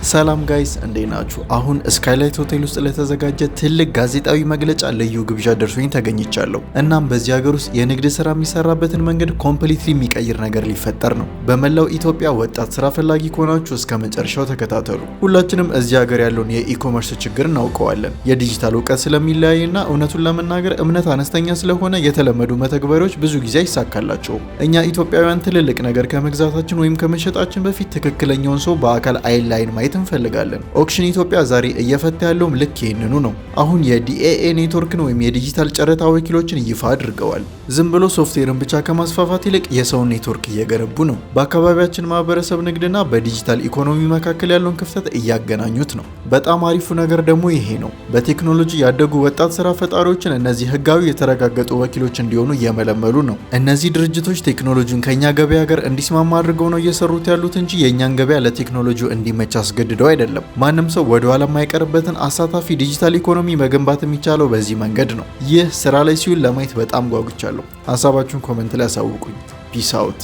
ሰላም guys፣ እንዴት ናችሁ? አሁን ስካይላይት ሆቴል ውስጥ ለተዘጋጀ ትልቅ ጋዜጣዊ መግለጫ ልዩ ግብዣ ደርሶኝ ተገኝቻለሁ። እናም በዚህ ሀገር ውስጥ የንግድ ስራ የሚሰራበትን መንገድ completely የሚቀይር ነገር ሊፈጠር ነው። በመላው ኢትዮጵያ ወጣት ስራ ፈላጊ ከሆናችሁ እስከ መጨረሻው ተከታተሉ። ሁላችንም እዚህ ሀገር ያለውን የ e-commerce ችግር እናውቀዋለን። የዲጂታል እውቀት ስለሚለያይና እውነቱን ለመናገር እምነት አነስተኛ ስለሆነ የተለመዱ መተግበሪያዎች ብዙ ጊዜ አይሳካላቸውም። እኛ ኢትዮጵያውያን ትልልቅ ነገር ከመግዛታችን ወይም ከመሸጣችን በፊት ትክክለኛውን ሰው በአካል አይን ለአይን ማየት እንፈልጋለን። ኦክሽን ኢትዮጵያ ዛሬ እየፈታ ያለውም ልክ ይህንኑ ነው። አሁን የ DAA ኔትወርክን ወይም የዲጂታል ጨረታ ወኪሎችን ይፋ አድርገዋል። ዝም ብሎ ሶፍትዌርን ብቻ ከማስፋፋት ይልቅ የሰውን ኔትወርክ እየገነቡ ነው። በአካባቢያችን ማህበረሰብ ንግድና በዲጂታል ኢኮኖሚ መካከል ያለውን ክፍተት እያገናኙት ነው። በጣም አሪፉ ነገር ደግሞ ይሄ ነው። በቴክኖሎጂ ያደጉ ወጣት ስራ ፈጣሪዎችን እነዚህ ህጋዊ የተረጋገጡ ወኪሎች እንዲሆኑ እየመለመሉ ነው። እነዚህ ድርጅቶች ቴክኖሎጂን ከኛ ገበያ ጋር እንዲስማማ አድርገው ነው እየሰሩት ያሉት እንጂ የእኛን ገበያ ለቴክኖሎጂው እንዲመች አስገድደው አይደለም። ማንም ሰው ወደኋላ የማይቀርበትን አሳታፊ ዲጂታል ኢኮኖሚ መገንባት የሚቻለው በዚህ መንገድ ነው። ይህ ስራ ላይ ሲውል ለማየት በጣም ጓጉቻለሁ። ሀሳባችሁን comment ላይ አሳውቁኝ። Peace out።